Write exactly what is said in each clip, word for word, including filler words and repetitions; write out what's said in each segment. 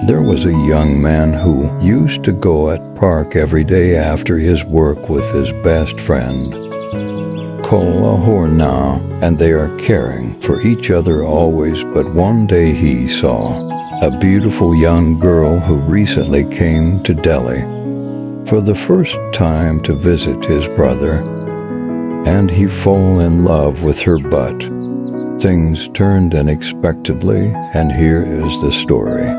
There was a young man who used to go at park every day after his work with his best friend. Kola Horna, and they are caring for each other always, but one day he saw a beautiful young girl who recently came to Delhi for the first time to visit his brother, and he fell in love with her, but things turned unexpectedly, and here is the story.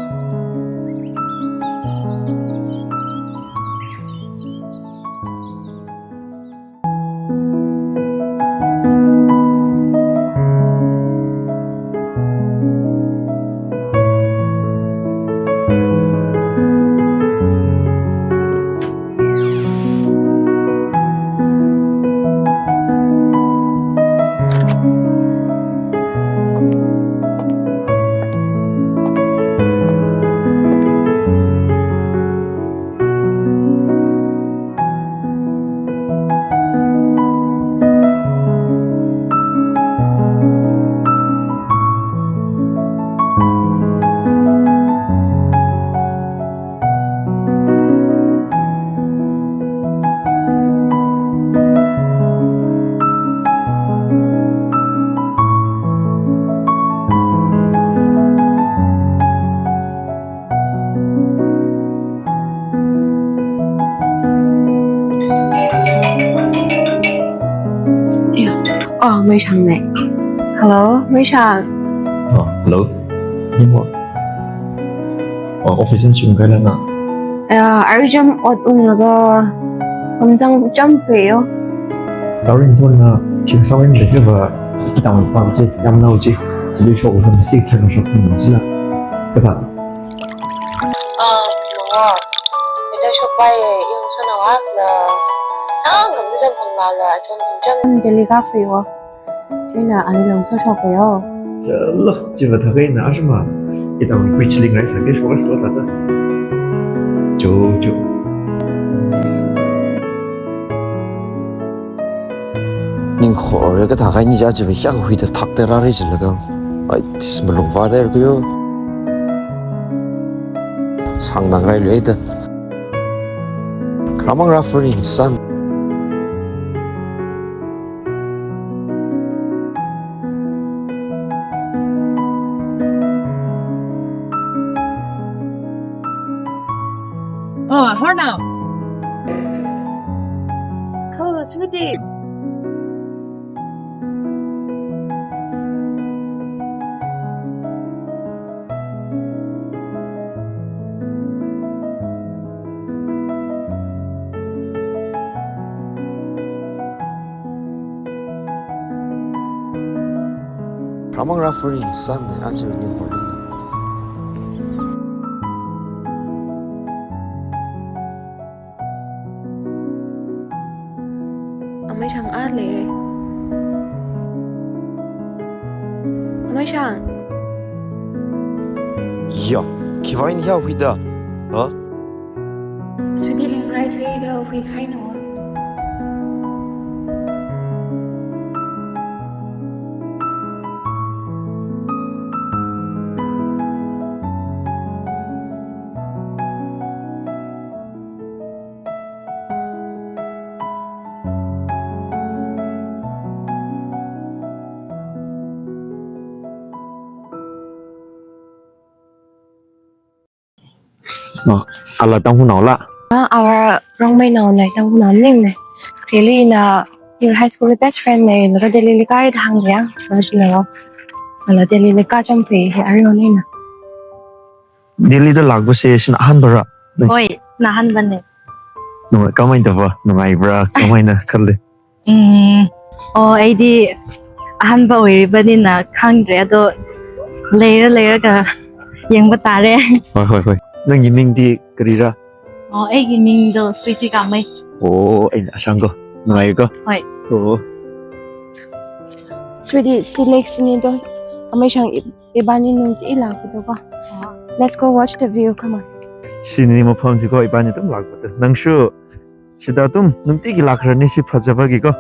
Oh, Meisang ne. Hello, Meisang. Oh, hello. Ni mo. Oh, office in sung kailan na? Ah, arjam ot ung laga. Kamjang jam pe yo. Tarin to na, ching sa wen de ba. Tang pa che, yam nau che. Lu shok lam si thang shok ni sila. Kata. Ah, mo. Ida shok bai yung sa nawak la. Sang kam jam hang la la, chon kam jam. Delhi ka fe yo. China ani lang so shok yo. Chalo, chiba thakai na asma. Ita ni kui chiling rai sa ke shok sa ta ta. Jo, jo. Ning khor ka thakai ni ja chiba ya hui ta thak te ra ri chilaga. Ai, tis malung va der ko yo. ꯁꯥꯡꯅ ꯉꯥꯏꯔꯣꯏꯗ꯫ ꯈ꯭ꯔꯃꯪ ꯔꯥꯐꯔꯤꯟ ꯁꯟ꯫ Oh, Harna. Oh, sweetie. Ramang Rafuri Sunday actually new Horlina. Amai Shang a lere. Amai Shang. Ya, kivain ya huida. Ha? Sweetie ling rai thui da hui khai no. No, ala tang hunau la. Ah, our Rongmei no nai tang hunau ning nai. Kili na your high school best friend nai, lo Delhi li kari hang ya. Terus lo, ala Delhi li ka jam phi he ari ho nai na. Delhi da lagbo se sin ahan bara. Hoi, na ahan bane. No, kamai da ba, no ngai bra, kamai na khalle. ꯎꯝ, ꯑꯣ, ꯑꯩꯗꯤ ꯑꯍꯥꯟꯕ ꯑꯣꯏꯔꯤꯕꯅꯤꯅ ꯈꯪꯗ꯭ꯔꯦ, ꯑꯗꯣ ꯂꯩꯔ ꯂꯩꯔꯒ ꯌꯦꯡꯕ ꯇꯥꯔꯦ꯫ ꯍꯣꯏ, ꯍꯣꯏ, ꯍꯣꯏ꯫ ꯅꯪꯒꯤ ꯃꯤꯡꯗꯤ ꯀꯔꯤꯔꯥ? ꯑꯣ, ꯑꯩꯒꯤ ꯃꯤꯡꯗꯣ ꯁ꯭ꯋꯤꯇꯤ ꯀꯥꯃꯩ꯫ ꯑꯣ, ꯑꯩꯅ ꯑꯁꯥꯡꯒꯣ꯫ ꯅꯨꯡꯉꯥꯏꯔꯤꯀꯣ? ꯍꯣꯏ꯫ ꯑꯣ꯫ Sweetie, si Lexini do. Amai Shang i-, ibani nung ti ila ko do ba. Let's go watch the view, come on. ꯁꯤꯅꯤ ꯃꯐꯝꯁꯤꯀꯣ, ꯏꯕꯥꯅꯤ ꯑꯗꯨꯝ ꯂꯥꯛꯄꯗ꯫ ꯅꯪꯁꯨ ꯁꯤꯗ ꯑꯗꯨꯝ ꯅꯨꯡꯇꯤꯒꯤ ꯂꯥꯛꯈ꯭ꯔꯅꯤ ꯁꯤ ꯐꯖꯕꯒꯤꯀꯣ꯫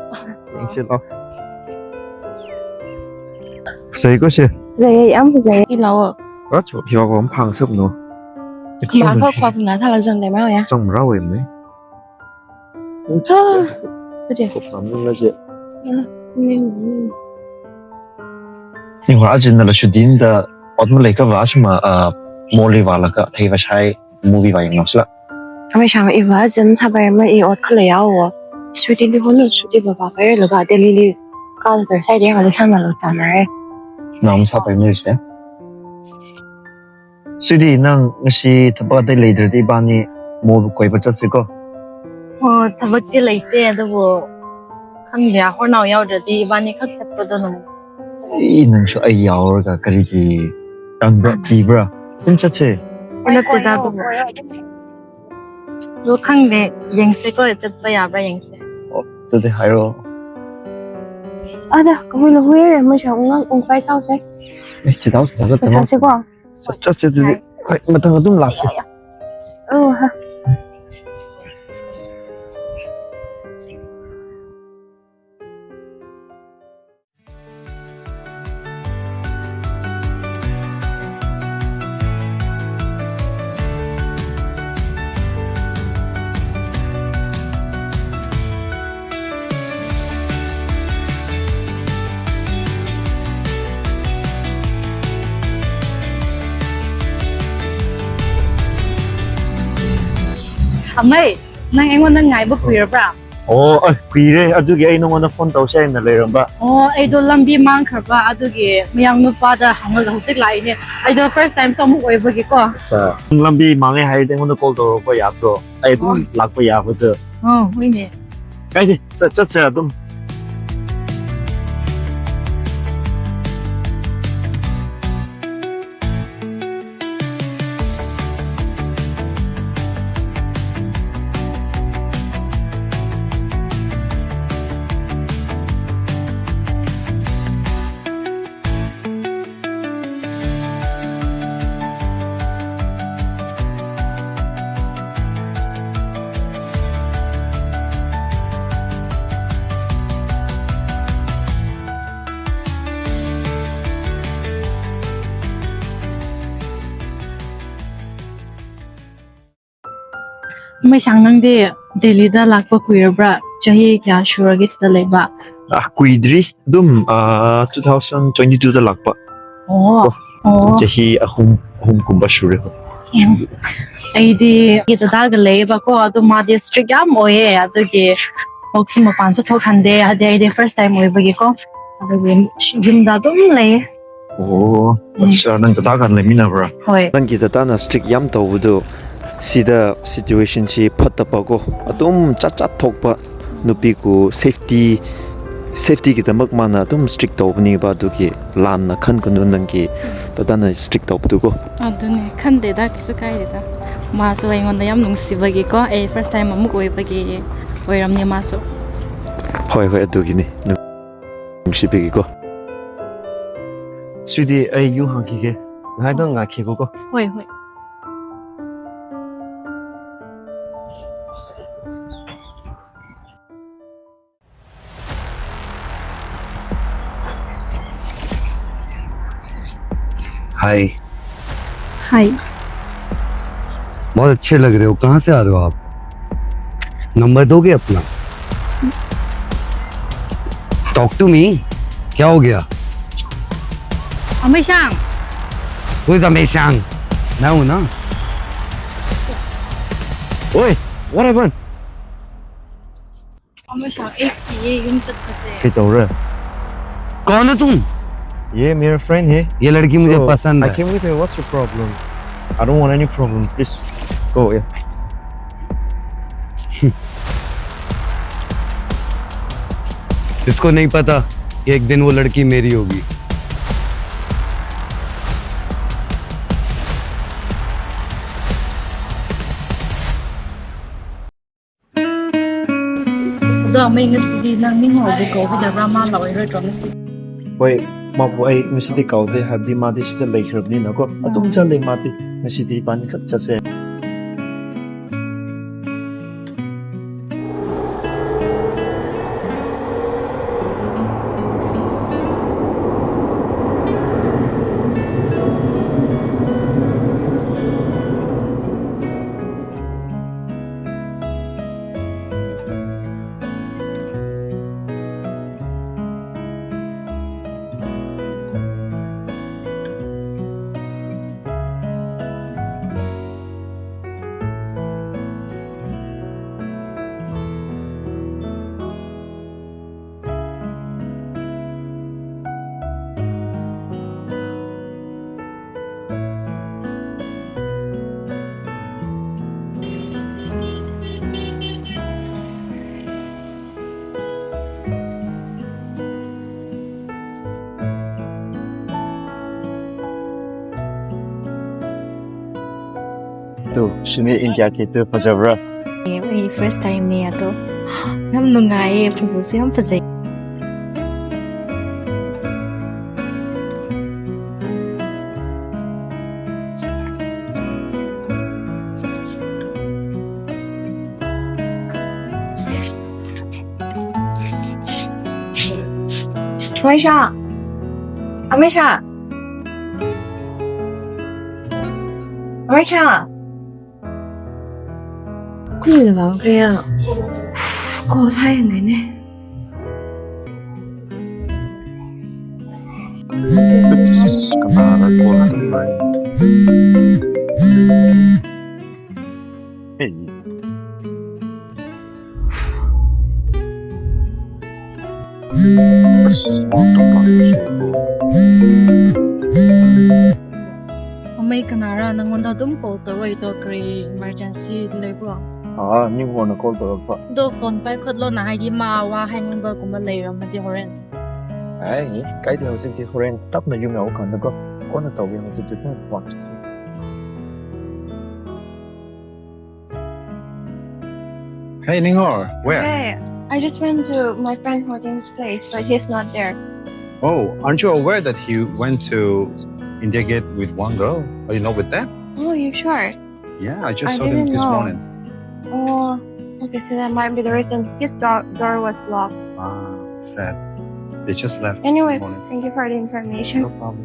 ꯌꯦꯡꯁꯤ ꯂꯥꯎ꯫ ꯐꯖꯩꯀꯣ ꯁꯤ? ꯐꯖꯩꯌꯦ, ꯌꯥꯝ ꯐꯖꯩꯌꯦ꯫ ꯏ ꯂꯥꯛꯑꯣ꯫ ꯑ, ꯆꯣ, ꯍꯤꯋꯥꯒꯣ ꯑꯃ ꯐꯥꯡ ꯁꯨꯞꯅꯣ꯫ ꯈꯨꯃꯥ ꯈꯣꯏ ꯈ꯭ꯋꯥ ꯈꯨꯝꯅ ꯊꯥꯂ ꯖꯪ ꯂꯩ ꯃꯥ ꯌꯥ꯫ ꯆꯪ ꯔꯥ ꯋꯦ ꯃꯦ꯫ ꯍꯥ꯫ ꯑꯗꯨꯗꯤ꯫ ꯈꯣꯞ ꯇꯥꯃꯤꯟꯅꯁꯦ꯫ ꯎꯝ, ꯎꯝ, ꯎꯝ꯫ ꯅꯤꯡ ꯍꯣꯔ ꯑꯖꯤꯟꯅ ꯂ ꯁꯨꯗꯤꯟꯗ ꯑꯣꯠꯃ ꯂꯩꯀꯕ ꯑꯁꯨꯃ, ꯑ, ꯃꯣꯂꯤ ꯋꯥꯂꯒ ꯊꯩꯕ ꯁꯥꯏ movie ꯋꯥ ꯌꯦꯡ ꯅꯣꯁꯂ꯫ ꯑꯃ ꯁꯥꯡ ꯏꯕ ꯑꯖꯤꯟ ꯁꯥꯕ ꯑꯃ ꯏ ꯑꯣꯠ ꯈꯜꯂ ꯌꯥꯎꯋꯣ꯫ ꯁꯨꯗꯤꯟꯗꯤ ꯍꯣꯂꯣ ꯁꯨꯗꯤ ꯕꯕꯥ ꯄꯥꯏꯔ ꯂꯒ ꯗꯦꯜꯂꯤ ꯂꯤ ꯀꯥꯜ ꯇꯔ ꯁꯥꯏꯗꯤ ꯍꯥꯂ ꯁꯥꯟꯅ ꯂꯣ ꯆꯥꯅꯔꯦ꯫ ꯅꯥꯝ ꯁꯥ ꯄꯥꯏ ꯃꯤꯁꯦ꯫ ꯁꯤꯗꯤ ꯅꯪ ꯉꯁꯤ ꯊꯕꯛ ꯑꯇꯩ ꯂꯩꯗ꯭ꯔꯗꯤ ꯏꯕꯥꯅꯤ ꯃꯣꯜ ꯀꯣꯏꯕ ꯆꯠꯁꯤꯀꯣ? ꯑꯣ, ꯊꯕꯛꯇꯤ ꯂꯩꯇꯦ, ꯑꯗꯨꯕꯨ ꯈꯪꯗꯦ, ꯍꯣꯔꯅꯥꯎ ꯌꯥꯎꯗ꯭ꯔꯗꯤ ꯏꯕꯥꯅꯤ ꯈꯛ ꯆꯠꯄꯗꯣ ꯅꯨꯡꯉꯥꯏ꯫ ꯑꯩ, ꯅꯪꯁꯨ ꯑꯩ ꯌꯥꯎꯔꯒ ꯀꯔꯤꯒꯤ ꯇꯟꯕ꯭ꯔꯥ, ꯀꯤꯕ꯭ꯔꯥ? ꯑꯗꯨꯝ ꯆꯠꯁꯦ꯫ ꯅꯠꯇꯦꯗ, ꯑꯗꯨꯕꯨ꯫ ꯑꯗꯣ ꯈꯪꯗꯦ, ꯌꯦꯡꯁꯦꯀꯣ, ꯆꯠꯄ ꯌꯥꯕ꯭ꯔꯥ ꯌꯦꯡꯁꯦ꯫ ꯑꯣ, ꯑꯗꯨꯗꯤ ꯍꯥꯏꯔꯣ꯫ ꯑꯗ, ꯀꯃꯥꯏꯅ ꯍꯨꯏꯔꯦ? ꯃꯣꯏꯁꯨ ꯑꯃꯨꯛ ꯎꯪ ꯄꯥꯏ ꯁꯥꯎꯁꯦ꯫ ꯑꯦ, ꯆꯤꯗꯥꯎ ꯆꯤꯗꯥꯎ ꯆꯠꯇꯅ꯫ ꯆꯠꯁꯤꯀꯣ? ꯆꯠꯁꯦ ꯑꯗꯨꯗꯤ꯫ ꯍꯣꯏ, ꯃꯊꯪ ꯑꯗꯨꯝ ꯂꯥꯛꯁꯦ꯫ ꯑꯧ, ꯍ꯫ ꯑꯃꯩ, ꯅꯪ ꯑꯩꯉꯣꯟꯗ ꯉꯥꯏꯕ ꯀꯨꯏꯔꯕ꯭ꯔꯥ? ꯑꯣ, ꯑꯩ ꯀꯨꯏꯔꯦ, ꯑꯗꯨꯒꯤ ꯑꯩ ꯅꯉꯣꯟꯗ ꯐꯣꯟ ꯇꯧꯁꯦ ꯍꯥꯏꯅ ꯂꯩꯔꯝꯕ꯫ ꯑꯣ, ꯑꯩꯗꯣ ꯂꯝꯕꯤ ꯃꯥꯡꯈ꯭ꯔꯕ, ꯑꯗꯨꯒꯤ ꯃꯌꯥꯡ ꯅꯨꯄꯥꯗ ꯍꯪꯉꯒ ꯍꯧꯖꯤꯛ ꯂꯥꯛꯏꯅꯦ꯫ ꯑꯩꯗꯣ first time ꯁꯨ ꯑꯃꯨꯛ ꯑꯣꯏꯕꯒꯤꯀꯣ꯫ ꯑꯠꯆꯥ꯫ ꯅꯪ ꯂꯝꯕꯤ ꯃꯥꯡꯉꯦ ꯍꯥꯏꯔꯗꯤ ꯑꯩꯉꯣꯟꯗ call ꯇꯧꯔꯛꯄ ꯌꯥꯗ꯭ꯔꯣ? ꯑꯩ ꯑꯗꯨꯝ ꯑꯣ꯫ ꯂꯥꯛꯄ ꯌꯥꯕꯗꯣ꯫ ꯑꯣ, ꯍꯣꯏꯅꯦ꯫ ꯀꯥꯏꯗꯦ, ꯆꯠ-, ꯆꯠꯁꯦ ꯑꯗꯨꯝ꯫ ꯃꯩꯁꯥꯡ, ꯅꯪꯗꯤ ꯗꯦꯜꯂꯤꯗ ꯂꯥꯛꯄ ꯀꯨꯏꯔꯕ꯭ꯔꯥ? ꯆꯍꯤ ꯀꯌꯥ ꯁꯨꯔꯒꯦ ꯁꯤꯗ ꯂꯩꯕ? ꯑꯥ, ꯀꯨꯏꯗ꯭ꯔꯤ꯫ ꯑꯗꯨꯝ, ꯑꯥ, two thousand twenty two ꯗ ꯂꯥꯛꯄ꯫ ꯑꯣ꯫ ꯑꯣ꯫ ꯆꯍꯤ ꯑꯍꯨꯝ, ꯑꯍꯨꯝꯒꯨꯝꯕ ꯁꯨꯔꯦ꯫ ꯎꯝ꯫ ꯑꯩꯗꯤ ꯑꯩꯒꯤ ꯗꯗꯥꯒ ꯂꯩꯌꯦꯕꯀꯣ, ꯑꯗꯨ ꯃꯥꯗꯤ strict ꯌꯥꯝ ꯑꯣꯏꯌꯦ, ꯑꯗꯨꯒꯤ ꯊꯣꯛꯁꯨ ꯃꯄꯥꯟꯁꯨ ꯊꯣꯛꯍꯟꯗꯦ꯫ ꯍꯥꯏꯗꯤ ꯑꯩꯗꯤ first time ꯑꯣꯏꯕꯒꯤꯀꯣ, ꯑꯗꯨꯒꯤ ꯌꯨꯝꯗ ꯑꯗꯨꯝ ꯂꯩꯌꯦ꯫ ꯑꯣ, ꯎꯝ꯫ ꯑꯠꯆꯥ, ꯅꯪ ꯗꯗꯥꯒ ꯂꯩꯃꯤꯟꯅꯕ꯭ꯔꯥ? ꯍꯣꯏ꯫ ꯅꯪꯒꯤ ꯗꯗꯥꯅ strict ꯌꯥꯝ ꯇꯧꯕꯗꯨ, ꯁꯤꯗ situationꯁꯤ ꯐꯠꯇꯕꯀꯣ, ꯑꯗꯨꯝ ꯆꯠ ꯆꯠ ꯊꯣꯛꯄ, ꯅꯨꯄꯤꯒꯨ safety, safetyꯒꯤꯗꯃꯛ ꯃꯥꯅ ꯑꯗꯨꯝ strict ꯇꯧꯕꯅꯦꯕ, ꯑꯗꯨꯒꯤ ꯂꯥꯟꯅ ꯈꯟꯒꯅꯨ, ꯅꯪꯒꯤ ꯗꯗꯥꯅ strict ꯇꯧꯕꯗꯨꯀꯣ꯫ ꯑꯗꯨꯅꯦ, ꯈꯟꯗꯦꯗ, ꯀꯩꯁꯨ ꯀꯥꯏꯗꯦꯗ꯫ ꯃꯥꯁꯨ ꯑꯩꯉꯣꯟꯗ ꯌꯥꯝ ꯅꯨꯡꯁꯤꯕꯒꯤꯀꯣ, ꯑꯩ first time ꯑꯃꯨꯛ ꯑꯣꯏꯕꯒꯤ ꯑꯣꯏꯔꯝꯅꯤ ꯃꯥꯁꯨ꯫ ꯍꯣꯏ, ꯍꯣꯏ, ꯑꯗꯨꯒꯤꯅꯤ꯫ ꯅꯨꯡꯁꯤꯕꯤꯒꯦꯀꯣ꯫ ꯁꯤꯗꯤ ꯑꯩ ꯌꯨ ꯍꯥꯡꯈꯤꯒꯦ꯫ ꯉꯥꯏꯍꯥꯛꯇꯪ ꯉꯥꯏꯈꯤꯒꯣꯀꯣ꯫ ꯍꯣꯏ, ꯍꯣꯏ꯫ हाय। हाय। बहुत अच्छे लग रहे हो, कहाँ से आ रहे हो आप? नंबर दोगे अपना? Talk to me. क्या हो गया? अमीशांग। Who is Amishang? मैं हूं ना। ओए, व्हाट हैपेंड? ꯑꯃꯁꯨ ꯑꯩ ꯀꯤꯌꯦ ꯌꯨꯝ ꯆꯠꯄꯁꯦ꯫ ꯀꯩ ꯇꯧꯔꯦ? कौन हो तुम? ये मेरा फ्रेंड है। ये लड़की मुझे पसंद है। I came with her. What's your problem? I don't want any problem. Please go. Yeah. इसको नहीं पता कि एक दिन वो लड़की मेरी होगी। ꯑꯗꯣ ꯑꯃꯩ, ꯉꯁꯤꯗꯤ ꯅꯪ ꯃꯤꯡ ꯍꯧꯕ ꯀꯧꯒꯗꯕ꯭ꯔꯥ? ꯃꯥ ꯂꯥꯛꯑꯣꯏꯔꯣꯏꯗ꯭ꯔꯣ ꯉꯁꯤ? ꯍꯣꯏ, ꯃꯥꯕꯨ ꯑꯩ ꯉꯁꯤꯗꯤ ꯀꯧꯗꯦ, ꯍꯥꯏꯕꯗꯤ ꯃꯥꯗꯤ ꯁꯤꯗ ꯂꯩꯈ꯭ꯔꯕꯅꯤꯅꯀꯣ, ꯑꯗꯨꯝ ꯎꯝ꯫ ꯆꯠꯂꯦ ꯃꯥꯗꯤ꯫ ꯉꯁꯤꯗꯤ ꯏꯕꯥꯅꯤ ꯈꯛ ꯆꯠꯁꯦ꯫ ꯇꯨ, ꯁꯤꯅꯦ ꯏꯟꯗꯤꯌꯥ ꯒꯦꯠꯇꯨ ꯐꯖꯕ꯭ꯔꯥ? ꯑꯦ, ꯑꯩ ꯐꯥꯔꯁ ꯇꯥꯏꯝꯅꯦ ꯑꯗꯣ꯫ ꯌꯥꯝ ꯅꯨꯡꯉꯥꯏꯌꯦ, ꯐꯖꯁꯨ ꯌꯥꯝ ꯐꯖꯩ꯫ ꯑꯃꯦꯁꯥ! ꯑꯃꯦꯁꯥ! ꯑꯃꯦꯁꯥ! ꯀꯨꯏꯅ ꯂꯥꯛꯈ꯭ꯔꯦ꯫ ꯀꯣꯜ ꯁꯥꯏ ꯌꯦꯡꯗꯣꯏꯅꯦ꯫ ꯀꯅꯥꯅ ꯀꯣꯜ ꯇꯧꯔꯛꯏ? ꯑꯦ꯫ ꯑꯁ, ꯃꯥ ꯇꯣꯞꯄ ꯁꯤꯕꯨ꯫ ꯑꯃꯩ ꯀꯅꯥꯔ ꯅꯪꯉꯣꯟꯗ ꯑꯗꯨꯝ ꯀꯣꯜ ꯇꯧꯔꯛꯏꯗꯣ ꯀꯔꯤ ꯏꯃꯥꯔꯖꯦꯟꯁꯤ ꯂꯩꯕ꯭ꯔꯣ? ꯑꯥ, ꯅꯤꯡꯍꯣꯔꯅ ꯀꯣꯜ ꯇꯧꯔꯛꯄ꯫ ꯑꯗꯣ ꯐꯣꯟ ꯄꯥꯏꯈꯠꯂꯣꯅ, ꯍꯥꯏꯗꯤ ꯃꯥ ꯋꯥ ꯍꯥꯏꯅꯤꯡꯕꯒꯨꯝꯕ ꯂꯩꯔꯝꯃꯗꯤ ꯍꯣꯔꯦꯟ꯫ ꯑꯦ, ꯀꯥꯏꯗꯦ, ꯍꯧꯖꯤꯛꯇꯤ ꯍꯣꯔꯦꯟ ꯇꯞꯅ ꯌꯨꯝ ꯌꯧꯔꯀꯥꯟꯗꯀꯣ, ꯀꯣꯟꯅ ꯇꯧꯒꯦ, ꯍꯧꯖꯤꯛꯇꯤ ꯑꯗꯨꯝ ꯋꯥ ꯆꯠꯁꯤ꯫ Hey, Ninghor, where? Hey, I just went to my friend Hordin's place, but he's not there. Oh, aren't you aware that he went to India Gate with one girl? Are you not with them? Oh, you sure? Yeah, I just I saw them didn't this know. morning. Oh, okay, so that might be the reason his do- door was locked. Ah, sad. They just left Anyway, this morning. Thank you for the information. No problem.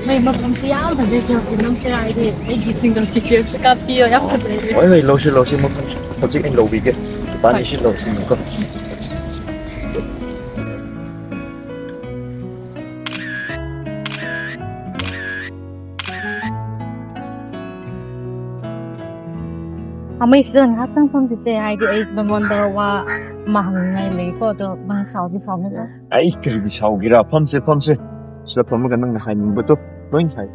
ꯃꯣꯏ ꯃꯐꯝꯁꯤ ꯌꯥꯝ ꯐꯖꯩ, selfie ꯅꯝꯁꯤꯔꯥ? ꯍꯥꯏꯗꯤ ꯑꯩꯒꯤ single ꯄꯤꯛꯆꯔꯁꯨ ꯀꯥꯞꯄꯤꯌꯣ, ꯌꯥꯝ ꯐꯖꯩ꯫ ꯍꯣꯏ, ꯍꯣꯏ, ꯂꯧꯁꯤ, ꯂꯧꯁꯤ, ꯃꯐꯝ ꯍꯧꯖꯤꯛ ꯑꯩ ꯂꯧꯕꯤꯒꯦ꯫ ꯏꯕꯥꯅꯤ ꯍꯣꯏ꯫ ꯁꯤ ꯂꯧꯁꯤꯅꯦꯀꯣ꯫ ꯑꯃꯩꯁꯤꯗ ꯉꯥꯏꯍꯥꯛꯇꯪ ꯐꯝꯁꯤꯁꯦ, ꯍꯥꯏꯗꯤ ꯑꯩ ꯅꯉꯣꯟꯗ ꯋꯥ ꯑꯃ ꯍꯪꯅꯤꯡꯉꯥꯏ ꯂꯩꯀꯣ, ꯑꯗꯣ ꯅꯪ ꯁꯥꯎꯗꯤ ꯁꯥꯎꯅꯨꯀꯣ꯫ ꯑꯩ ꯀꯔꯤꯒꯤ ꯁꯥꯎꯒꯦꯔꯥ? ꯐꯝꯁꯦ, ꯐꯝꯁꯦ꯫ ꯁꯤꯗ ꯐꯝꯃꯒ ꯅꯪꯅ ꯍꯥꯏꯅꯤꯡꯕꯗꯣ ꯂꯣꯏ ꯍꯥꯏ꯫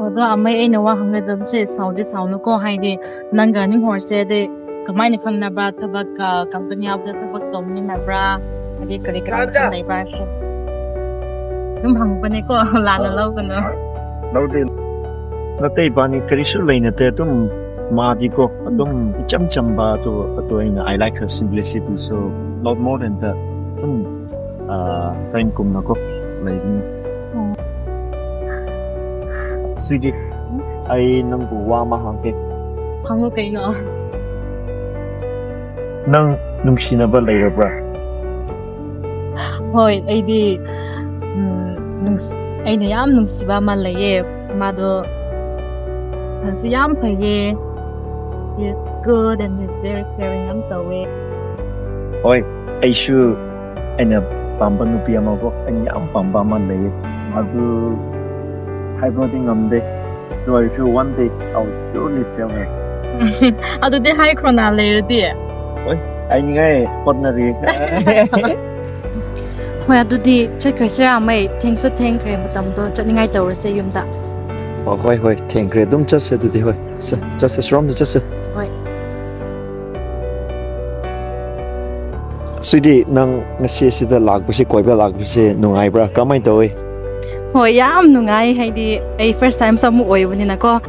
ꯑꯗꯣ ꯑꯃꯩ, ꯑꯩꯅ ꯋꯥ ꯍꯪꯒꯗꯕꯁꯦ, ꯁꯥꯎꯗꯤ ꯁꯥꯎꯅꯨꯀꯣ, ꯍꯥꯏꯗꯤ ꯅꯪꯒ ꯅꯤꯡꯍꯣꯔꯁꯦ ꯑꯗꯩ ꯀꯃꯥꯏꯅ ꯈꯪꯅꯕ꯭ꯔꯥ? ꯊꯕꯛ, ꯑ, ꯀꯝꯄꯅꯤ ꯑꯃꯗ ꯊꯕꯛ ꯇꯧꯃꯤꯟꯅꯕ꯭ꯔꯥ? ꯍꯥꯏꯗꯤ ꯀꯔꯤ ꯀꯔꯤ ꯃꯈꯜ ꯂꯩꯕ꯭ꯔꯥ ꯍꯥꯏꯕꯁꯦ ꯑꯗꯨꯝ ꯍꯪꯕꯅꯦꯀꯣ, ꯂꯥꯟꯅ ꯂꯧꯒꯅꯨ꯫ ꯂꯧꯗꯦ꯫ ꯅꯠꯇꯦ, ꯏꯕꯥꯅꯤ ꯀꯔꯤꯁꯨ ꯂꯩꯅꯗꯦ꯫ ꯑꯗꯨꯝ ꯃꯥꯗꯤꯀꯣ ꯑꯗꯨꯝ ꯏꯆꯝ ꯆꯝꯕ, ꯑꯗꯨ ꯑꯗꯨ ꯑꯩꯅ, "I like her simplicity, so not more than that." ꯑꯗꯨꯝ, ꯑꯥ, friend ꯀꯨꯝꯅꯀꯣ ꯂꯩꯕꯅꯤ꯫ ꯑꯣ꯫ Sweetie, ꯑꯩ ꯅꯪꯕꯨ ꯋꯥ ꯑꯃ ꯍꯪꯒꯦ꯫ ꯍꯪꯉꯣ ꯀꯩꯅꯣ? ꯅꯪ ꯅꯨꯡꯁꯤꯅꯕ ꯂꯩꯔꯕ꯭ꯔꯥ? ꯍꯣꯏ, ꯑꯩꯗꯤ, ꯎꯝ, ꯅꯨꯡꯁꯤ-, ꯑꯩꯅ ꯌꯥꯝ ꯅꯨꯡꯁꯤꯕ ꯑꯃ ꯂꯩꯌꯦ꯫ ꯃꯥꯗꯣ ꯐꯁꯨ ꯌꯥꯝ ꯐꯩꯌꯦ꯫ He's good and he's very caring ꯌꯥꯝ ꯇꯧꯋꯦ꯫ ꯍꯣꯏ, ꯑꯩꯁꯨ ꯑꯩꯅ ꯄꯥꯝꯕ ꯅꯨꯄꯤ ꯑꯃꯀꯣ, ꯑꯩꯅ ꯌꯥꯝ ꯄꯥꯝꯕ ꯑꯃ ꯂꯩꯌꯦ꯫ ꯑꯗꯨ ꯍꯥꯏꯕꯗꯤ ꯉꯝꯗꯦ꯫ ꯑꯗꯨ ꯑꯣꯏꯔꯁꯨ one day I will surely tell her. ꯑꯗꯨꯗꯤ ꯍꯥꯏꯈ꯭ꯔꯣꯅ ꯂꯩꯔꯗꯤ꯫ ꯍꯣꯏ, ꯍꯥꯏꯅꯤꯡꯉꯥꯏ ꯍꯣꯠꯅꯔꯤ꯫ ꯍꯣꯏ, ꯑꯗꯨꯗꯤ ꯆꯠꯈ꯭ꯔꯁꯤꯔꯥ, ꯃꯩ? ꯊꯦꯡꯁꯨ ꯊꯦꯡꯈ꯭ꯔꯦ, ꯃꯇꯝꯗꯣ ꯆꯠꯅꯤꯡꯉꯥꯏ ꯇꯧꯔꯁꯦ ꯌꯨꯝꯗ꯫ ꯑꯣ, ꯍꯣꯏ, ꯍꯣꯏ, ꯊꯦꯡꯈ꯭ꯔꯦ꯫ ꯑꯗꯨꯝ ꯆꯠꯁꯦ ꯑꯗꯨꯗꯤ, ꯍꯣꯏ꯫ ꯆꯠ-, ꯆꯠꯁꯦ, ꯁꯣꯔꯣꯝꯗ ꯆꯠꯁꯦ꯫ ꯍꯣꯏ꯫ Sweetie, ꯅꯪ ꯉꯁꯤ ꯑꯁꯤꯗ ꯂꯥꯛꯄꯁꯦ, ꯀꯣꯏꯕ ꯂꯥꯛꯄꯁꯦ ꯅꯨꯡꯉꯥꯏꯕ꯭ꯔꯥ? ꯀꯃꯥꯏꯅ ꯇꯧꯋꯤ? ꯍꯣꯏ, ꯌꯥꯝ ꯅꯨꯡꯉꯥꯏ, ꯍꯥꯏꯗꯤ ꯑꯩ first time ꯁꯨ ꯑꯃꯨꯛ ꯑꯣꯏꯕꯅꯤꯅꯀꯣ꯫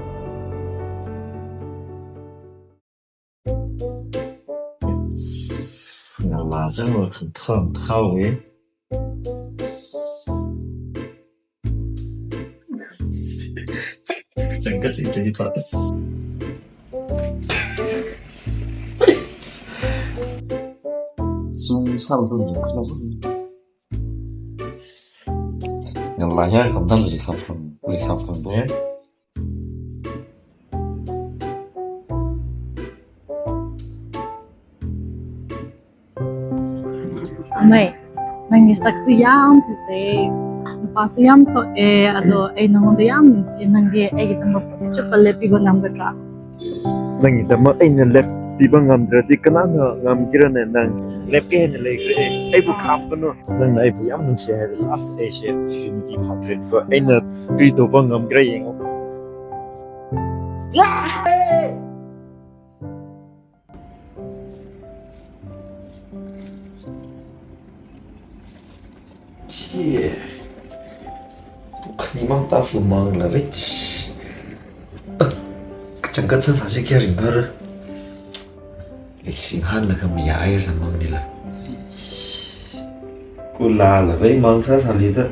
ꯉꯥ ꯆꯪꯕ ꯈꯟꯊ ꯑꯃ ꯊꯥꯎꯋꯦ꯫ ꯆꯪꯒꯠꯂꯤꯗꯩꯕ꯫ ꯆꯨꯝ ꯁꯥꯕꯗꯣ ꯂꯨꯈꯠꯂꯕ꯫ ꯉꯜꯂꯥ ꯍꯦꯛ ꯀꯝꯗ ꯂꯩꯁꯥ ꯐꯪ-, ꯂꯩꯁꯥ ꯐꯪꯗꯦ꯫ ꯑꯃꯩ, ꯅꯪꯒꯤ ꯁꯛꯁꯨ ꯌꯥꯝ ꯐꯖꯩ, ꯅꯨꯄꯥꯁꯨ ꯌꯥꯝ ꯊꯣꯛꯑꯦ, ꯑꯗꯣ ꯑꯩ ꯅꯉꯣꯟꯗ ꯌꯥꯝ ꯅꯨꯡꯁꯤ꯫ ꯅꯪꯗꯤ ꯑꯩꯒꯤꯗꯃꯛ ꯄꯨꯟꯁꯤ ꯆꯨꯞꯄ ꯂꯦꯞꯄꯤꯕ ꯉꯝꯒꯗ꯭ꯔꯥ? ꯅꯪꯒꯤꯗꯃꯛ ꯑꯩꯅ ꯂꯦꯞꯄꯤꯕ ꯉꯝꯗ꯭ꯔꯗꯤ ꯀꯅꯥꯅ ꯉꯝꯒꯦꯔꯅꯦ? ꯅꯪ ꯂꯦꯞꯀꯦ ꯍꯥꯏꯅ ꯂꯩꯈ꯭ꯔꯦ꯫ ꯑꯩꯕꯨ ꯈꯥꯝꯒꯅꯨ꯫ ꯅꯪꯅ ꯑꯩꯕꯨ ꯌꯥꯝ ꯅꯨꯡꯁꯤ ꯍꯥꯏꯔꯦ꯫ Last ꯑꯩꯁꯦ ꯁꯤꯒꯤ ꯅꯨꯄꯤ ꯐꯪꯗ꯭ꯔꯦꯀꯣ꯫ ꯑꯩꯅ ꯀꯔꯤ ꯇꯧꯕ ꯉꯝꯒꯦꯔꯥ ꯌꯦꯡꯉꯣ꯫ ꯌꯥ! ꯁꯤ ꯄꯨꯈ꯭ꯔꯤ ꯃꯥꯡ ꯇꯥꯐꯨ ꯃꯥꯡꯂꯕ ꯏꯁ꯫ ꯀꯆꯪ ꯀꯠꯁꯟ ꯁꯥꯁꯤ ꯀꯌꯥ ꯔꯤꯡ ꯐꯔ꯫ ꯂꯤꯁꯤꯡ ꯍꯥꯟꯅꯒ ꯃꯤꯌꯥ ꯑꯥꯏꯔ ꯁꯥꯃꯪꯅꯤꯂ꯫ ꯀꯨꯂꯥꯂꯕꯩ ꯃꯥꯡꯁꯥ ꯁꯥꯂꯤꯗ꯫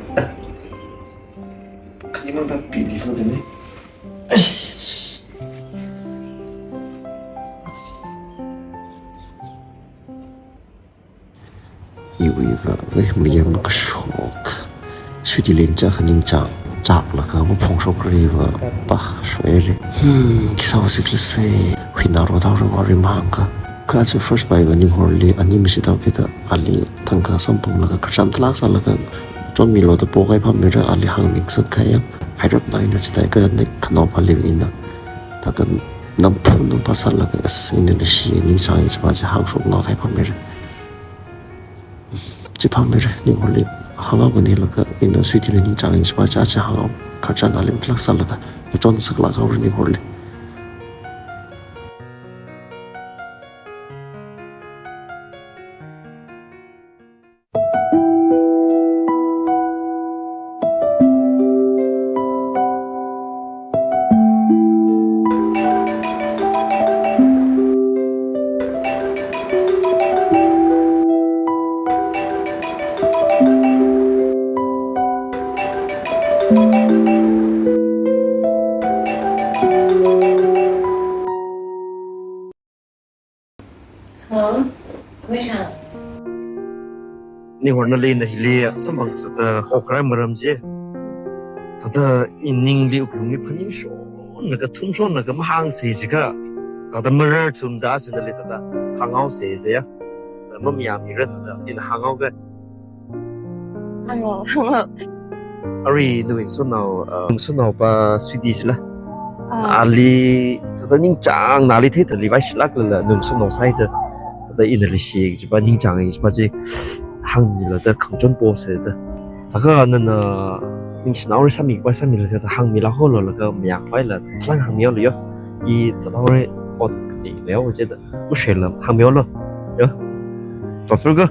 ꯄꯨꯈ꯭ꯔꯤ ꯃꯥꯡ ꯇꯥ ꯄꯤꯂꯤ ꯐꯒꯅꯤ꯫ ꯏ ꯎꯏꯕ ꯃꯌꯥꯝ ꯀꯁꯣꯛ꯫ ꯁꯨꯇꯤ ꯂꯦꯟ ꯆꯥꯛ ꯈꯅꯤꯡ ꯆꯥꯛ ꯆꯥꯛꯂꯒ ꯑꯃ ꯐꯣꯡ ꯁꯣꯛꯈ꯭ꯔꯤꯕ ꯄꯥ ꯁꯣꯏꯔꯦ꯫ ꯍꯝ, ꯀꯤꯁꯥꯎ ꯁꯤꯛꯂꯁꯦ꯫ ꯍꯨꯏꯅꯥꯔꯣ ꯗꯥꯎꯔ ꯋꯥꯔꯤ ꯃꯍꯥꯡꯒ꯫ ꯀꯥꯁꯨ first ꯄꯥꯏꯕ ꯅꯤꯡꯍꯣꯔꯂꯤ ꯑꯅꯤ ꯃꯁꯤ ꯇꯧꯈꯤꯗ ꯑꯂꯤ ꯊꯪꯒ ꯁꯝ ꯄꯨꯝꯂꯒ ꯈꯔꯆꯥꯝ ꯊꯂꯥꯛ ꯆꯥꯂꯒ ꯆꯣꯟ ꯃꯤꯂꯣꯗ ꯄꯣꯒꯥꯏ ꯐꯝꯃꯤꯔ ꯑꯂꯤ ꯍꯥꯡꯅꯤꯡ ꯆꯠꯈꯥꯏꯌ꯫ ꯍꯥꯏꯔꯞ ꯅꯥꯏꯅ ꯆꯤꯗꯥꯏꯒ ꯅꯦꯛ ꯈꯅꯥꯎ ꯄꯥꯜꯂꯤꯕ ꯏꯅ ꯇꯥꯇ ꯅꯝꯐꯨ ꯅꯝꯐꯥ ꯁꯥꯠꯂꯒ ꯑꯁ ꯏꯅ ꯂꯩꯁꯤ ꯅꯤꯡꯁꯥꯡ ꯏꯁꯄꯥꯁꯦ ꯍꯥꯡ ꯁꯣꯛ ꯅꯥꯈꯥꯏ ꯐꯝꯃꯤꯔ꯫ ꯆꯤꯐꯝ ꯃꯤꯔꯦ ꯅꯤꯡꯍꯣꯜꯂꯤ ꯍꯉꯥꯎꯒꯅꯤ ꯂꯒ ꯏꯟꯅ ꯁꯨꯏꯇꯤ ꯂꯩꯅꯤ ꯆꯥꯡ ꯏꯟꯁꯄꯥ ꯆꯥꯁꯦ ꯍꯉꯥꯎ ꯈꯔꯆꯥ ꯅꯥꯂꯤ ꯃꯊꯂꯛ ꯁꯥꯂꯒ ꯃꯆꯣꯟ ꯁꯛꯂꯥꯛ ꯍꯧꯔ ꯅꯤꯡꯍꯣꯜꯂꯤ꯫ ꯍꯥꯎ, ꯃꯩꯁꯥ꯫ ꯅꯤꯡꯍꯣꯔꯅ ꯂꯩꯅ ꯍꯤꯂꯤ ꯁꯝꯕꯪꯁꯤꯗ ꯍꯧꯈ꯭ꯔꯥꯏ ꯃꯔꯝꯁꯦ꯫ ꯊꯥꯗ ꯏꯅꯤꯡꯂꯤ ꯎꯈ꯭ꯔꯨꯝꯂꯤ ꯐꯅꯤꯡ ꯁꯣꯟꯅꯒ ꯊꯨꯝ ꯁꯣꯟꯅꯒ ꯃꯍꯥꯡ ꯁꯤꯁꯤꯒ ꯊꯥꯗ ꯃꯔꯔ ꯊꯨꯝꯗ ꯑꯁꯤꯗ ꯂꯩ ꯊꯥꯗ ꯍꯥꯡꯉꯥꯎ ꯁꯤꯗ ꯌꯥ꯫ ꯃꯃꯤ ꯌꯥꯝ ꯍꯤꯔ ꯊꯥꯗ ꯏꯅ ꯍꯥꯡꯉꯥꯎꯒ ꯍꯪꯉꯣ, ꯍꯪꯉꯣ꯫ ꯑꯔꯤ ꯅꯨꯃꯤꯡ ꯁꯨꯅꯥꯎ, ꯑ, ꯁꯨꯅꯥꯎ ꯄ ꯁꯨꯗꯤ ꯁꯤꯂ꯫ ꯑꯥ꯫ ꯑꯥꯂꯤ, ꯊꯥꯗ ꯅꯤꯡ ꯆꯥꯡ ꯅꯥꯂꯤ ꯊꯦ ꯊꯥꯂꯤ ꯋꯥꯏ ꯁꯤꯂꯥꯛ ꯂ ꯅꯨꯡ ꯁꯨꯅꯥꯎ ꯁꯥꯏꯗ꯫ ꯊꯥꯗ ꯏꯅ ꯂꯤ ꯁꯤ ꯖꯤꯕ ꯅꯤꯡ ꯆꯥꯡ ꯖꯤꯕ ꯖꯤ ꯍꯪ ꯃꯤꯂ ꯗ ꯈꯪꯆꯣꯟ ꯄꯣ ꯁꯦꯗ꯫ ꯊꯥꯒ ꯅꯅ ꯅꯤꯡ ꯁꯤꯅꯥꯎ ꯔꯤ ꯁꯥꯃꯤ ꯄ ꯁꯥꯃꯤ ꯂ ꯊꯥꯗ ꯍꯪ ꯃꯤꯂ ꯍꯣ ꯂ ꯂ ꯒ ꯃꯌꯥ ꯈ꯭ꯋꯥꯏ ꯂ ꯊꯥꯂꯪ ꯍꯪ ꯃꯤꯌꯥꯎ ꯂ ꯌꯣ꯫ ꯏ ꯆꯥꯅꯥꯎ ꯔꯤ ꯑꯣꯠ ꯀꯇꯤ ꯂ ꯌꯣ ꯖꯦꯗ꯫ ꯎꯁꯦ ꯂ ꯍꯪ ꯃꯤꯌꯥꯎ ꯂ ꯌꯣ꯫ ꯆꯠꯐꯔꯒ꯫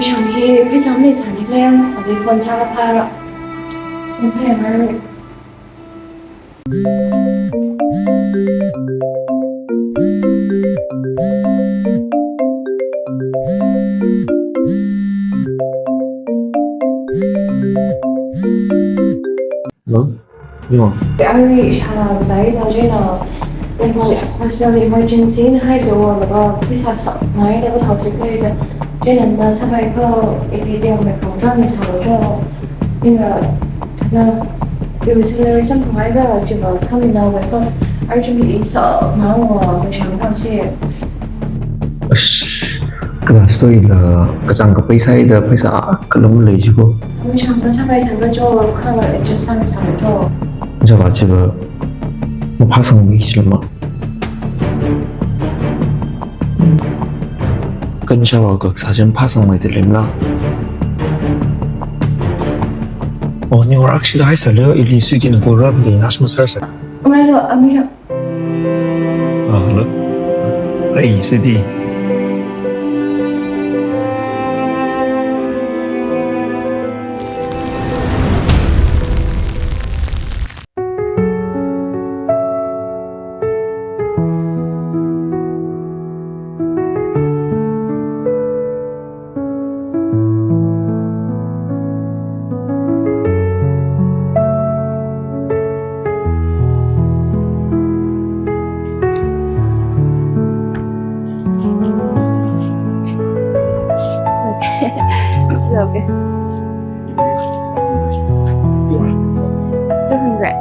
ꯄꯩꯁꯥ ꯑꯃ ꯂꯩꯁꯥꯅꯤ ꯂꯩ, ꯑꯗꯩ ꯐꯣꯟ ꯁꯥꯒ ꯐꯥꯔ꯫ ꯐꯣꯟ ꯁꯥ ꯌꯥꯝ ꯍꯥꯏꯔꯣꯏ꯫ Hello? ꯏꯕꯨꯡꯉꯣ꯫ ꯑꯩ ꯏꯁꯥ ꯉꯝꯖꯔꯤ ꯐꯥꯎꯖꯤꯅ ꯍꯣꯁꯄꯤꯇꯥꯜ ꯏꯃꯔꯖꯦꯟꯁꯤꯅ ꯍꯥꯏꯗꯣꯛꯑꯒ ꯄꯩꯁꯥ ꯁꯛ ꯉꯥꯏꯗꯕ ꯍꯧꯖꯤꯛ ꯂꯩꯔꯤꯗ꯫ ꯆꯦꯅꯟꯗ ꯁꯉꯥꯏ ꯈ ꯑꯦ ꯇꯤ ꯑꯦꯝ ꯑꯦꯀꯥꯎꯟ ꯆꯥꯝꯃ ꯁꯥꯎꯔꯗ꯭ꯔꯣ? ꯑꯩꯅ ꯅ ꯏꯟꯁꯤꯂꯔꯦꯁꯟ ꯐꯪꯉꯥꯏꯒ ꯆꯤꯡꯕ ꯁꯥꯃꯤꯟꯅꯕ ꯈ ꯑꯔꯖꯨꯟꯒꯤ ꯏꯁꯛ ꯉꯥꯡꯉꯣ ꯄꯩꯁꯥ ꯃꯌꯥꯝꯁꯦ꯫ ꯑꯁ, ꯀ꯭ꯂꯥꯁ ꯇꯧꯔꯤꯕ꯭ꯔꯥ? ꯀꯆꯥꯡ ꯀꯞꯄꯩ ꯁꯥꯏꯗ ꯄꯩꯁꯥ ꯀꯜꯂꯝ ꯂꯩꯁꯤꯕꯣ꯫ ꯄꯩꯁꯥ ꯃꯁꯥ ꯄꯩꯁꯥꯒ ꯆꯣ ꯈ ꯑꯦꯗꯖꯁ ꯁꯥꯃꯤꯟꯅꯕ ꯆꯣ꯫ ꯖꯒꯥꯁꯤꯒ ꯃꯐꯥ ꯁꯪꯕꯒꯤ ꯁꯤꯂꯝꯃ꯫ ꯀꯟꯁꯥ ꯋꯥꯒ ꯁꯥꯖꯟ ꯐꯥ ꯁꯪꯉꯩꯗ ꯂꯩꯝꯂꯥ꯫ ꯑꯣ ꯅꯤꯋꯥꯔꯛꯁꯤꯗ ꯍꯥꯏꯁꯜꯂꯦ ꯏꯂꯤ ꯁꯨꯏꯗꯤꯅ ꯒꯣꯔꯥꯕ ꯂꯩ ꯅꯥꯁ ꯃꯁꯥꯔꯁꯦ꯫ ꯎꯃꯥꯏꯂꯣ ꯑꯃꯤꯔ꯫ ꯑꯥ ꯍꯜꯂꯣ꯫ ꯑꯩ ꯁꯤꯗꯤ꯫ It's okay. Two hundred.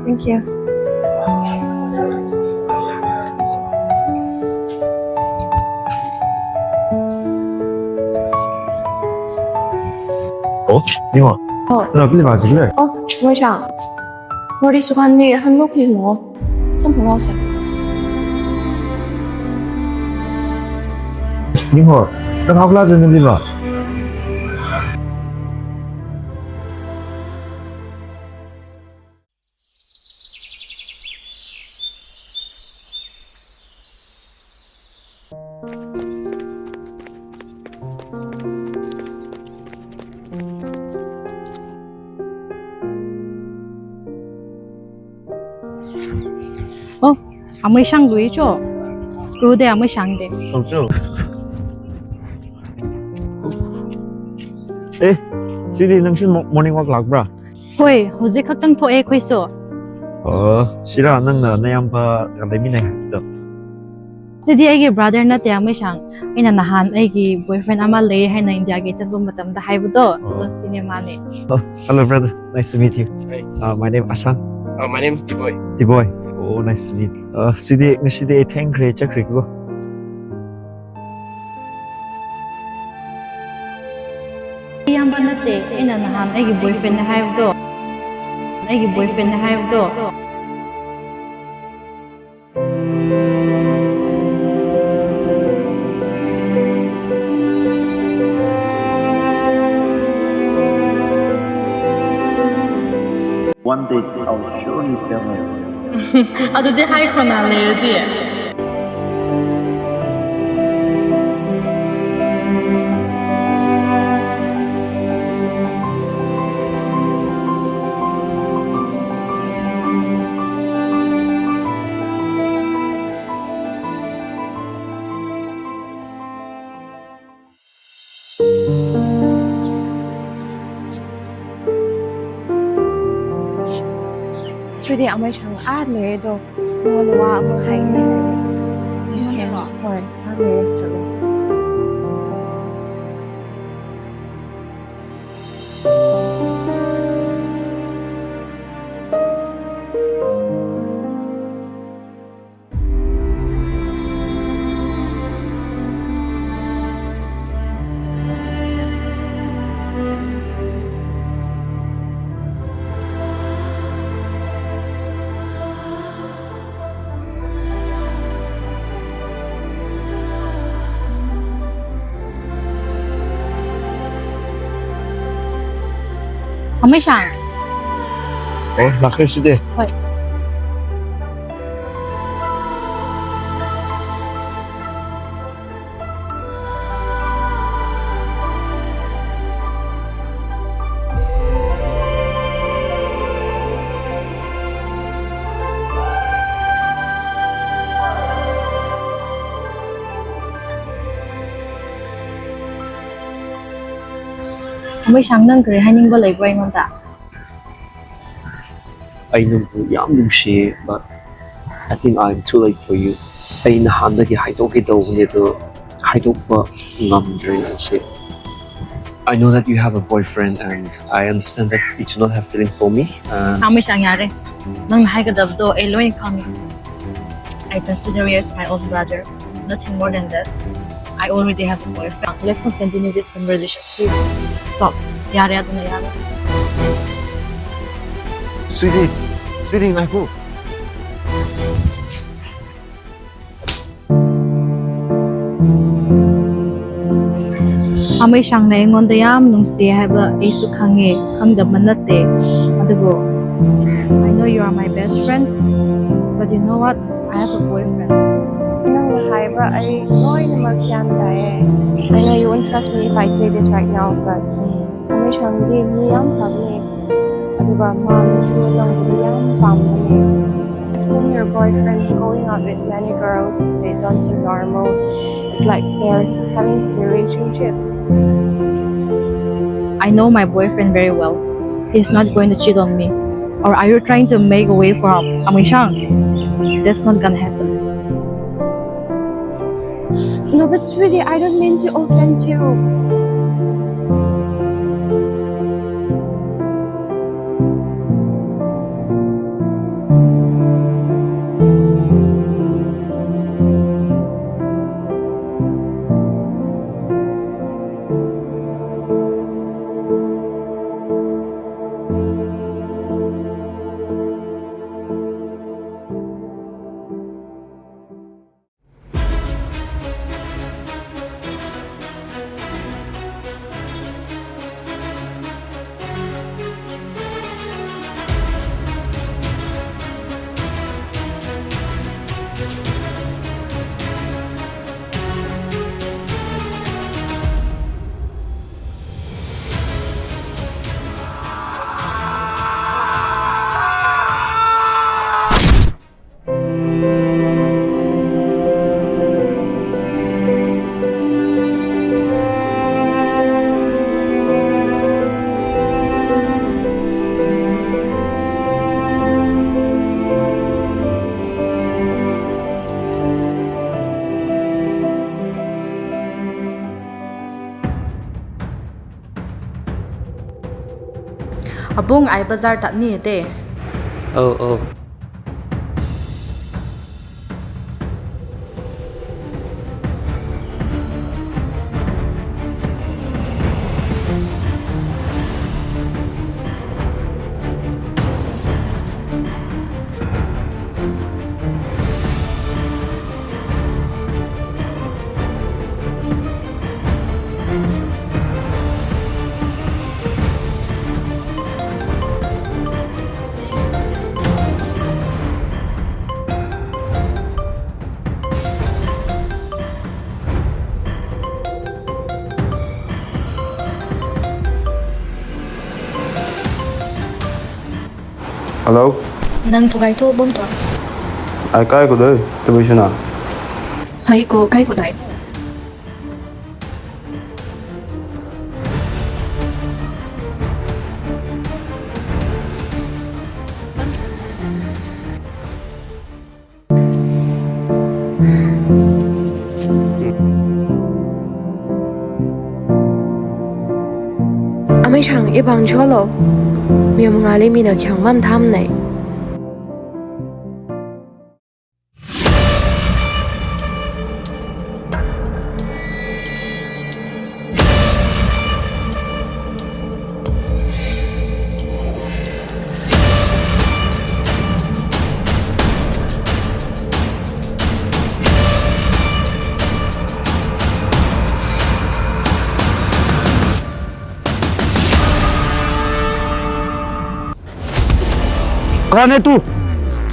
Thank you. 어? 이모. 어. 나 근데 맞을래? 어, 뭐야? 머리 수건이 한복 입는 거. 좀 보라색. 이모. Nang hawk la zun lim a. Oh, amai sang lui cho. Ko de amai sang de. Sang cho. Eh, sidi nang shin mo-, morning walk lak bra? Hoi, hojik khak tang tho e khoi so. Oh, sira nang na nayam pa ka de mi nai do. Sidi aigi brother na te amai sang. Ina nahan aigi boyfriend ama lei hai na India ke chat bum batam da hai bu do. Oh. Do sini mane. Oh, hello brother. Nice to meet you. Hi. Uh, my name Asan. Uh, my name is Tiboy. Tiboy. Oh, nice to meet you. Uh, sidi, sidi thank re chak re ko. Iyamba nate, ina nahan aigi boyfriend na hai bu do. Aigi boyfriend na hai bu do. One day I'll surely tell her. ꯑꯗꯨꯗꯤ ꯍꯥꯏꯈ꯭ꯔꯣꯅ ꯂꯩꯔꯗꯤ꯫ Sweetie, amai sang a le do. Ngon wa amai hai ni le. Ngon wa. Hoi, a le do. ꯑꯃꯩꯁꯥꯡ꯫ ꯑꯦ, ꯂꯥꯛꯈ꯭ꯔꯦ ꯁꯤꯗꯤ꯫ ꯍꯣꯏ꯫ ꯑꯃꯩꯁꯥꯡ, ꯅꯪ ꯀꯔꯤ ꯍꯥꯏꯅꯤꯡꯕ ꯂꯩꯕ꯭ꯔꯥ ꯑꯩꯉꯣꯟꯗ? ꯑꯩ ꯅꯪꯕꯨ ꯌꯥꯝ ꯅꯨꯡꯁꯤꯌꯦ, but I think I'm too late for you. ꯑꯩ ꯅꯍꯥꯟꯗꯒꯤ ꯍꯥꯏꯗꯣꯛꯀꯦ ꯇꯧꯕꯅꯦ, ꯑꯗꯣ ꯍꯥꯏꯗꯣꯛꯄ ꯉꯝꯗ꯭ꯔꯦ ꯑꯩꯁꯦ. I know that you have a boyfriend and I understand that you do not have feeling for me. And ꯑꯃꯩꯁꯥꯡ, ꯌꯥꯔꯦ꯫ ꯅꯪꯅ ꯍꯥꯏꯒꯗꯕꯗꯣ ꯑꯩ ꯂꯣꯏꯅ ꯈꯪꯉꯦ꯫ I consider you as my own brother. Nothing more than that. I already have a boyfriend. Let's not continue this conversation. Please stop. ꯌꯥꯔꯦ, ꯑꯗꯨꯅ ꯌꯥꯔꯦ꯫ Sweetie, sweetie, ꯉꯥꯏꯈꯣ꯫ ꯑꯃꯩꯁꯥꯡꯅ ꯑꯩꯉꯣꯟꯗ ꯌꯥꯝ ꯅꯨꯡꯁꯤ ꯍꯥꯏꯕ ꯑꯩꯁꯨ ꯈꯪꯉꯦ, ꯈꯪꯗꯕ ꯅꯠꯇꯦ꯫ ꯑꯗꯨꯕꯨ, I know you are my best friend, but you know what? I have a boyfriend. ꯅꯪꯅ ꯍꯥꯏꯕ ꯑꯩ ꯂꯣꯏꯅꯃꯛ ꯒ꯭ꯌꯥꯟ ꯇꯥꯏꯌꯦ꯫ I know you won't trust me if I say this right now, but ꯑꯃꯩꯁꯥꯡꯗꯤ ꯃꯤ ꯌꯥꯝ ꯐꯕꯅꯦ꯫ ꯑꯗꯨꯒ ꯃꯥꯅꯁꯨ ꯅꯪꯕꯨꯗꯤ ꯌꯥꯝ ꯄꯥꯝꯕꯅꯦ꯫ I've seen your boyfriend going out with many girls. They don't seem normal. It's like they're having a relationship. I know my boyfriend very well. He's not going to cheat on me. Or are you trying to make a way for Amishang? That's not gonna happen. No, but sweetie, I don't mean to offend you. ꯑꯕꯨꯡ, ꯑꯩ ꯕꯖꯥꯔ ꯆꯠꯅꯤ ꯇꯦ꯫ ꯑꯧ, ꯑꯧ꯫ Hello? ꯅꯪ ꯊꯨꯒꯥꯏ ꯊꯣꯛꯑꯕ ꯅꯠꯇ꯭ꯔꯣ? ꯑꯩ ꯀꯥꯏ ꯀꯨꯗꯣꯏ? ꯇꯕꯩꯁꯨꯅ? ꯍꯩ ꯀꯣ, ꯀꯥꯏ ꯀꯨꯗꯥꯏ? ꯑꯃꯩꯁꯥꯡ ꯏꯕꯥꯡ ꯁꯣꯂꯣ꯫ ꯃꯤꯌꯥꯝ ꯉꯥꯂꯤ ꯃꯤꯅ ꯈ꯭ꯌꯥꯡ ꯃꯝ ꯊꯥꯝꯅꯩ꯫ कौन है तू?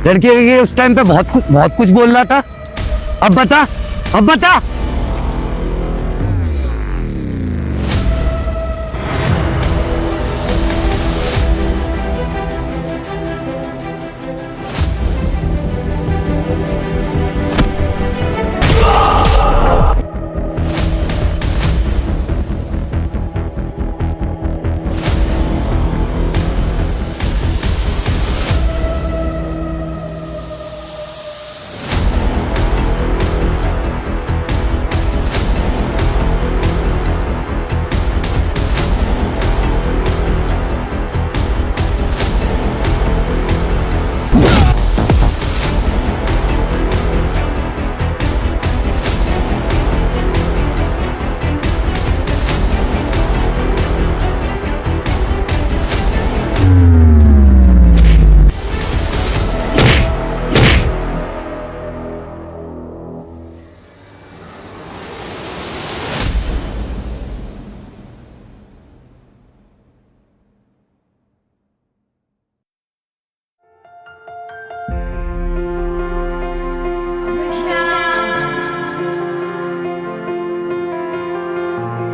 लड़की के उस टाइम पे बहुत कुछ, बहुत कुछ बोल रहा था। अब बता, अब बता।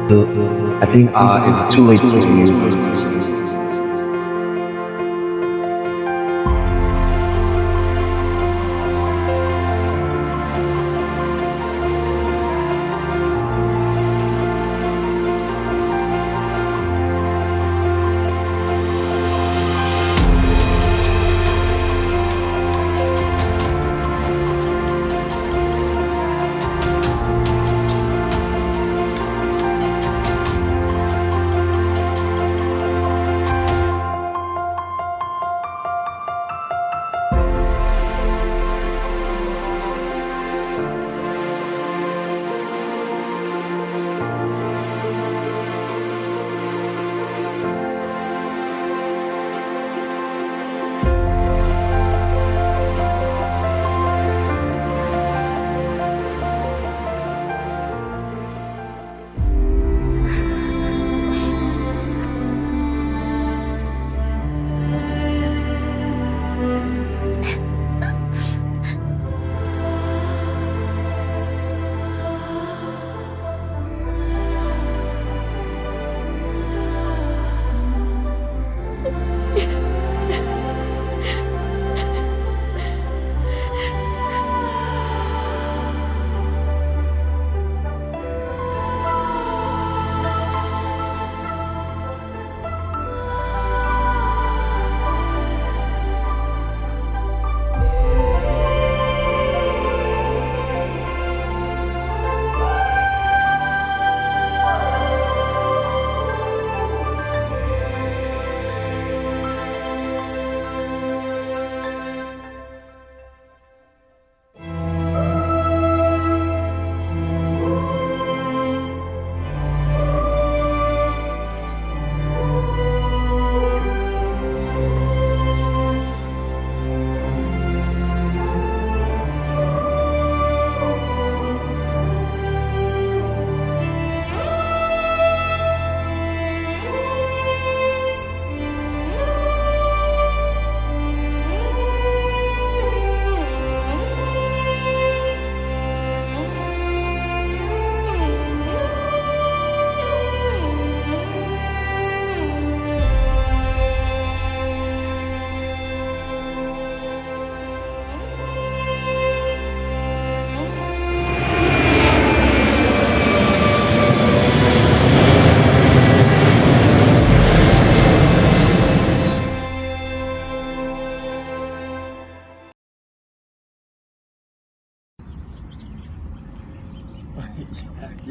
I think I am too late for you.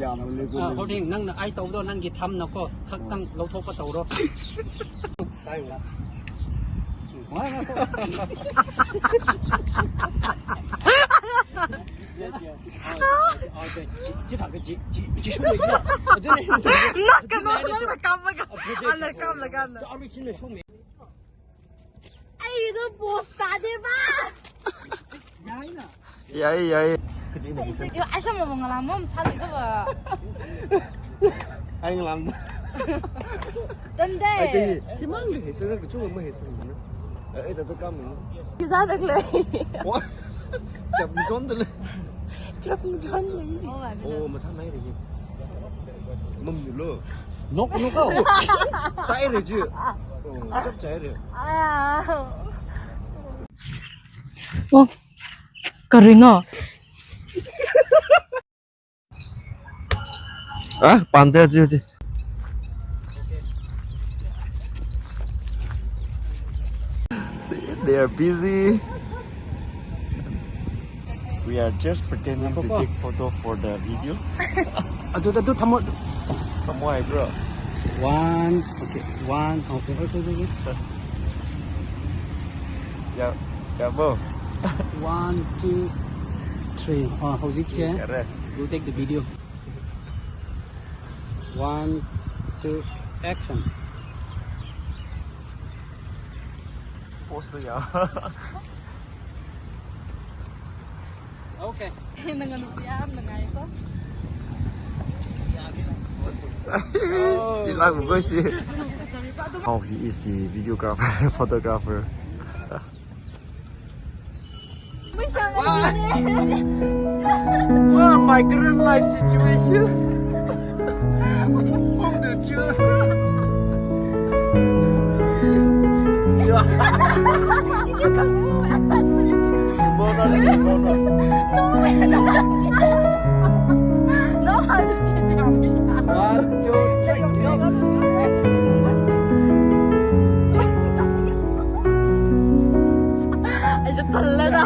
ꯌꯥꯝꯅ ꯂꯦꯞꯄ ꯑ, ꯂꯩ꯫ ꯍꯣꯔꯦꯟ ꯅꯪꯅ ꯑꯥꯏꯁ ꯇꯧꯕꯗꯣ ꯅꯪꯒꯤ ꯊꯝꯅꯀꯣ ꯈꯛꯇꯪ ꯂꯧꯊꯣꯛꯄ ꯇꯧꯔꯣ꯫ ꯇꯥꯏ꯫ ꯅꯣꯛꯀꯅꯣ, ꯅꯪꯅ ꯀꯥꯞꯄꯒ꯫ ꯑꯗꯨꯅꯦ꯫ ꯑꯩꯅ ꯅꯪꯅ ꯀꯥꯞꯄꯒ꯫ ꯑꯩꯗꯣ ꯄꯣꯁ ꯇꯥꯗꯦꯕ꯫ ꯌꯥꯏ, ꯌꯥꯏ꯫ ꯑꯩꯁꯨ ꯃꯃꯥꯡ ꯉꯂꯥꯝꯕ ꯑꯃ ꯊꯥꯗꯣꯏꯗꯕ꯫ ꯑꯩ ꯉꯂꯥꯝꯕ꯫ ꯇꯟꯗꯦ꯫ ꯑꯩ ꯆꯍꯤ ꯁꯤꯃꯥꯡꯗ ꯍꯦꯛ ꯆꯠꯂꯒ ꯆꯨꯝꯕ ꯑꯃ ꯍꯦꯛ ꯆꯠꯂꯝꯕꯅ꯫ ꯑꯩ ꯗꯥꯛꯇꯔ ꯀꯥꯝꯃꯤꯅꯤ꯫ ꯄꯤꯖꯥꯗ ꯂꯩ꯫ ꯋꯥ꯫ ꯆꯞ ꯖꯣꯟꯗ ꯂꯩ꯫ ꯆꯞ ꯖꯣꯟꯗ ꯂꯩ꯫ ꯑꯣ, ꯃꯊꯥ ꯅꯥꯏꯔꯦ꯫ ꯃꯝꯗꯨꯂꯣ꯫ ꯅꯣꯛ, ꯅꯣꯛ꯫ ꯇꯥꯏꯔꯦ ꯖꯤ꯫ ꯑꯣ, ꯆꯞ ꯆꯥꯏꯔꯦ꯫ ꯑꯣ, ꯀꯔꯤꯅꯣ? ꯑ, ꯄꯥꯟꯗꯦ ꯍꯧꯖꯤꯛ, ꯍꯧꯖꯤꯛ꯫ See, they are busy. We are just pretending to take photo for the video. ꯑꯗꯨꯗ ꯑꯗꯨ ꯊꯝꯃꯣ꯫ ꯊꯝꯃꯣ ꯍꯥꯏꯕ꯭ꯔꯣ? One, okay, one, okay, okay, okay, okay. ꯌꯥ-, ꯌꯥꯕꯣ? One, two, three. ꯑꯥ, ꯍꯧꯖꯤꯛꯁꯦ꯫ ꯌꯥꯔꯦ꯫ We'll take the video. One, two, action. Pose ꯇꯣ ꯌꯥ꯫ Okay. ꯅꯪ ꯅꯨꯄꯤ ꯌꯥꯝ ꯅꯨꯡꯉꯥꯏꯀꯣ꯫ ꯁꯤ ꯂꯥꯛꯄ ꯀꯣꯏꯁꯤ꯫ ꯐꯖꯔꯤꯕ ꯑꯗꯨꯝ꯫ How he is the videographer, photographer. Wow, my current life situation. From the Jews. No, I'm just kidding. One, two, three, go. ꯑꯩꯁꯨ ꯇꯜꯂꯦꯗ꯫